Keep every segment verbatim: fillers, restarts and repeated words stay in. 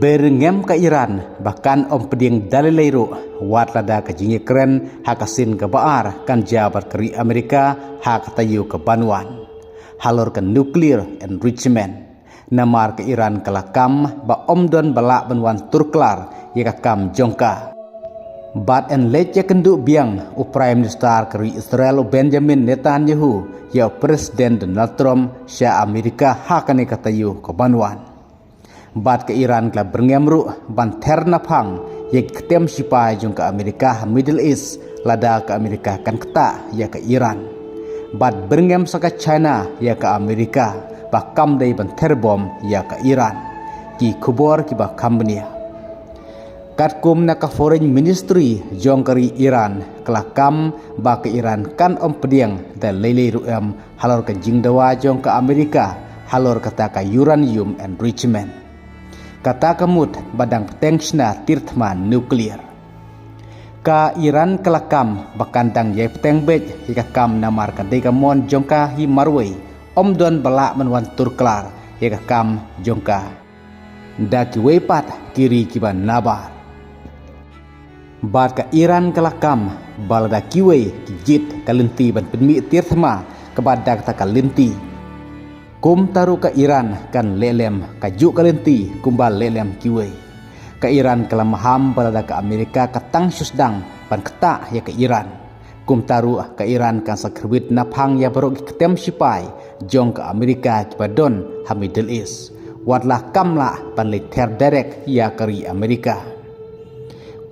Byrngem ka Iran ba kan ym pdiang da lei lei ruh wat lada ka jingïakren ha ka sien kaba ar kan jia bad ka ri Amerika ha ka taïew ka ban wan, halor ka nuclear enrichment. Namar ka Iran ka la kam ba ym don ba lah ban wan tur klar ïa ka kam jong ka. Bad yn leit ïakynduh biang u Prime Minister ka ri Israel, u Benjamin Netanyahu, ïa u President Donald Trump sha Amerika ha kane ka taïew ka ban wan. Bad ka Iran ka la byrngem ruh ban ther naphang ïa ki kyntem shipai jong ka Amerika ha Middle East lada ka Amerika kan ktah ïa ka Iran. Bad byrngem sa ka China ïa ka Amerika ba kam dei ban ther bom ïa ka Iran. Ki khubor kiba kham bniah. Katkum na ka Foreign Ministry jong ka ri Iran ka la kam ba ka Iran kan ym pdiang da lei lei ruh em halor ka jingdawa jong ka Amerika halor kata ka uranium enrichment. Kata ka mut ba dang bteng shna tir thma nuclear. Ka Iran ka la kam ba kan dang ïai bteng beit ïa ka kam namar ka dei ka mon jong ka hi marwei, ym don ba lah ban wan tur klar ïa ka kam jong ka da kiwei pat ki ri kiba nabar. Bad ka Iran ka la kam ba lada kiwei ki jied ka lynti ban pynmih tir thma kaba da kata ka lynti. Kumta ruh ka Iran kan leh lem kajuh ka lynti kumba leh lem kiwei. Ka Iran ka la maham ba lada ka Amerika ka tang shu sdang ban ktah ïa ka Iran, kumta ruh ka Iran kan sa kyrwit naphang ïa baroh ki kyntem shipai jong ka Amerika kiba don ha Middle East, wat la kam lah ban leit ther direct ïa ka ri Amerika.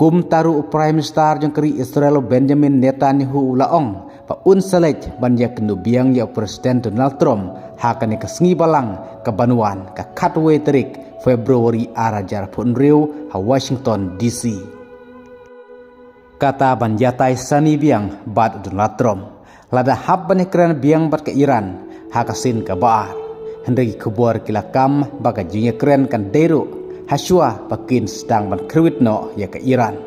Kumta ruh u Prime Minister jong ka ri Israel, u Benjamin Netanyahu, u la ong ba un sa leit ban ïakynduh biang ïa u President Donald Trump ha kane ka sngi Balang ka ban wan, ka khatwei tarik February ar hajar arphew hynriew ha Washington D C. Kata ban ïatai sani biang bad u Donald Trump lada hap ban ïakren biang bad ka Iran ha ka sien kaba ar. Hynrei ki khubor ki la kam ba ka jingïakren kan dei ruh hashwa ba kin sdang ban kyrwit noh ïa ka Iran,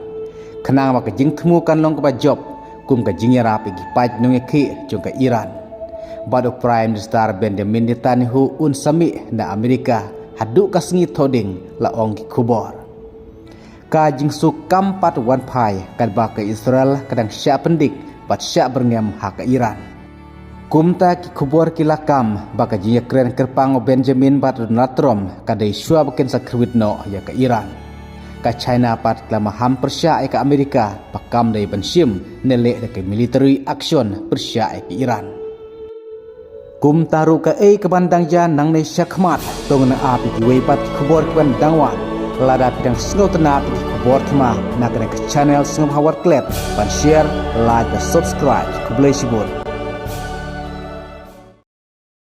khnang ba ka jingthmu kan long kaba jop kum ka jingïarap ïa ki paid nongïakhih jong ka Iran. Bad u Prime Minister Benjamin Netanyahu un sa mih na Amerika haduh ka sngi Thohdieng, la ong ki khubor. Ka jingsuk kam pat wan phai katba ka Israel ka dang shah pyndik bad shah byrngem ha ka Iran. Kumta ki khubor ki la kam ba ka jingïakren kyrpang u Benjamin bad u Donald Trump ka dei shuwa ba kin sa kyrwit noh ïa ka Iran. Ka China pat ka la maham pyrshah ïa ka Amerika ba kam dei ban shim ne leh da ka military action pyrshah ïa ka Iran. Kumta ruh kaei kaban dang jia nangne shakhmat, to ngin ap ïa kiwei pat ki khubor kiban dang wan. Lada phi dang sngewtynnat ïa ki khubor thma na kane ka channel, sngewbha wat klet ban share, like bad subscribe. Khublei shibun.